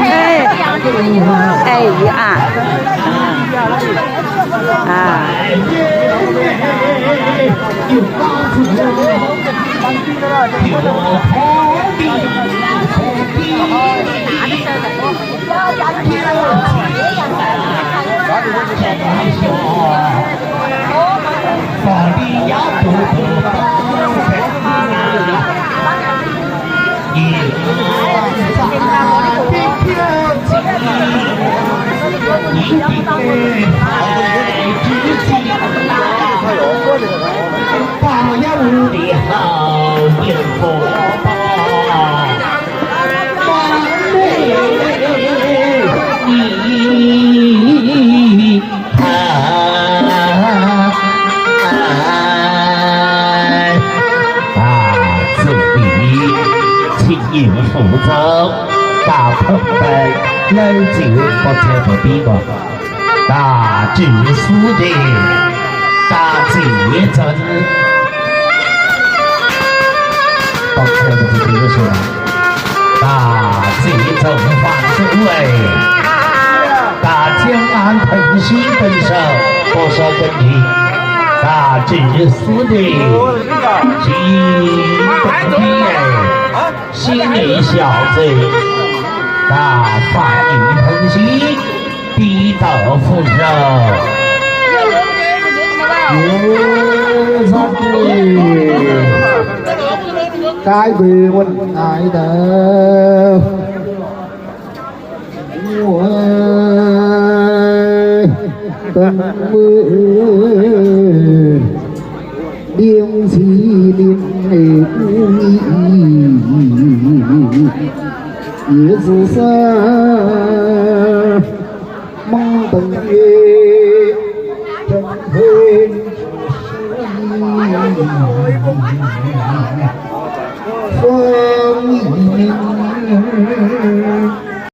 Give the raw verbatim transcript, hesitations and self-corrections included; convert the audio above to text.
哎，哎呀，啊，啊。啊，这里青年扶摇，大捧杯，来酒不醉不比个。大祭司的，大祭司。 大祭司万岁！大江安彭县本少不少本领，大祭司的，金本地哎，新年小子，大发一盆喜。 地道扶摇。有啥子？该回问来的。我等我 灵机灵的主意，也是说，猛等的，真正是